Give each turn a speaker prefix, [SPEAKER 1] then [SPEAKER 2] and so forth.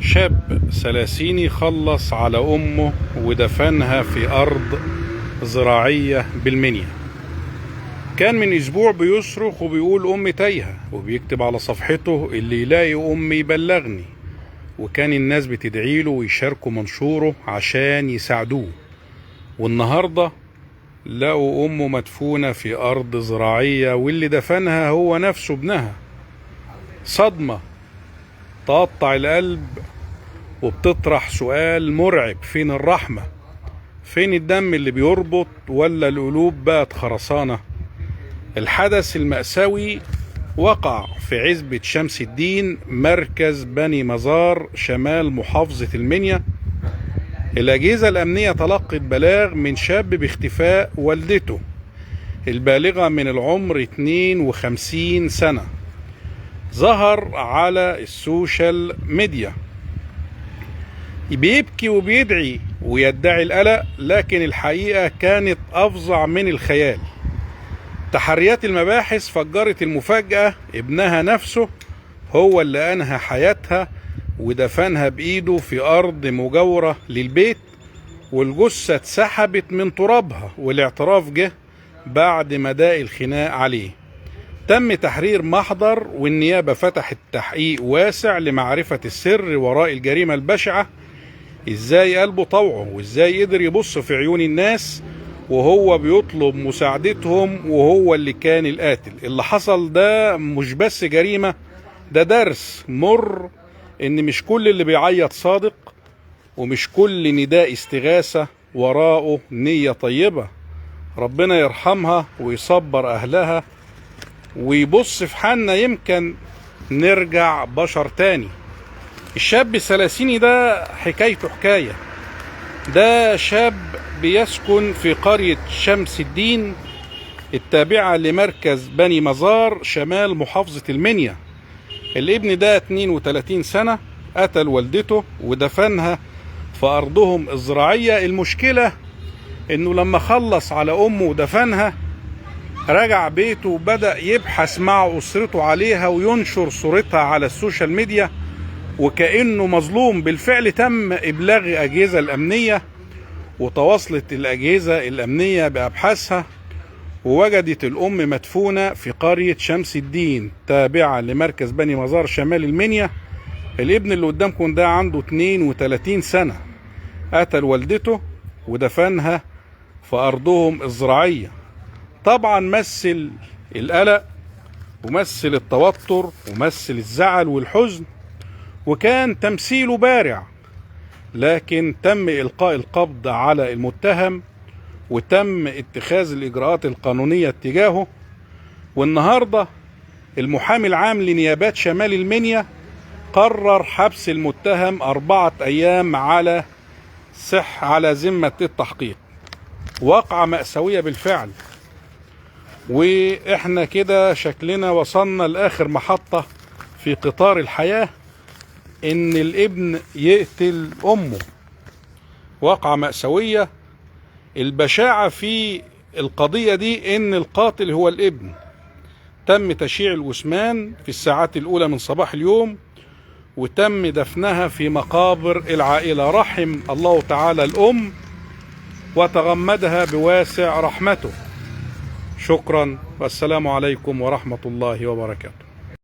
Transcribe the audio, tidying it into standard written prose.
[SPEAKER 1] شاب ثلاثيني خلص على أمه ودفنها في أرض زراعية بالمنيا. كان من أسبوع بيصرخ وبيقول أمي تايهة، وبيكتب على صفحته اللي يلاقي أمي يبلغني، وكان الناس بتدعيله ويشاركوا منشوره عشان يساعدوه. والنهاردة لقوا أمه مدفونة في أرض زراعية، واللي دفنها هو نفسه ابنها. صدمة تقطع القلب وبتطرح سؤال مرعب: فين الرحمة؟ فين الدم اللي بيربط؟ ولا القلوب بقت خرسانة؟ الحدث المأساوي وقع في عزبة شمس الدين، مركز بني مزار، شمال محافظة المنيا. الأجهزة الأمنية تلقت بلاغ من شاب باختفاء والدته البالغة من العمر 52 سنة. ظهر على السوشيال ميديا بيبكي وبيدعي ويدعي القلق، لكن الحقيقة كانت أفظع من الخيال. تحريات المباحث فجرت المفاجأة: ابنها نفسه هو اللي أنهى حياتها ودفنها بإيده في أرض مجاورة للبيت، والجثة اتسحبت من ترابها، والاعتراف جه بعد ما داء الخناق عليه. تم تحرير محضر، والنيابة فتحت تحقيق واسع لمعرفة السر وراء الجريمة البشعة. ازاي قلبه طوعه، وازاي قدر يبص في عيون الناس وهو بيطلب مساعدتهم وهو اللي كان القاتل؟ اللي حصل ده مش بس جريمة، ده درس مر ان مش كل اللي بيعيط صادق، ومش كل نداء استغاثة وراءه نية طيبة. ربنا يرحمها ويصبر أهلها ويبص في حالنا، يمكن نرجع بشر تاني. الشاب الثلاثيني ده حكايته حكاية. ده شاب بيسكن في قرية شمس الدين التابعة لمركز بني مزار شمال محافظة المنيا. الابن ده 32 سنة، قتل والدته ودفنها في أرضهم الزراعية. المشكلة انه لما خلص على أمه ودفنها رجع بيته وبدأ يبحث مع أسرته عليها وينشر صورتها على السوشيال ميديا وكأنه مظلوم. بالفعل تم إبلاغ الأجهزة الأمنية، وتواصلت الأجهزة الأمنية بأبحاثها، ووجدت الأم مدفونة في قرية شمس الدين تابعة لمركز بني مزار شمال المنيا. الابن اللي قدامكم ده عنده 32 سنة، قتل والدته ودفنها في أرضهم الزراعية. طبعا مثل القلق ومثل التوتر ومثل الزعل والحزن، وكان تمثيله بارع، لكن تم إلقاء القبض على المتهم وتم اتخاذ الإجراءات القانونية اتجاهه. والنهاردة المحامي العام لنيابات شمال المنيا قرر حبس المتهم 4 أيام على على ذمة التحقيق. واقعة مأساوية بالفعل، وإحنا كده شكلنا وصلنا لآخر محطة في قطار الحياة، إن الابن يقتل أمه. واقعة مأساوية. البشاعة في القضية دي إن القاتل هو الابن. تم تشييع الجثمان في الساعات الأولى من صباح اليوم، وتم دفنها في مقابر العائلة. رحم الله تعالى الأم وتغمدها بواسع رحمته. شكرا، والسلام عليكم ورحمة الله وبركاته.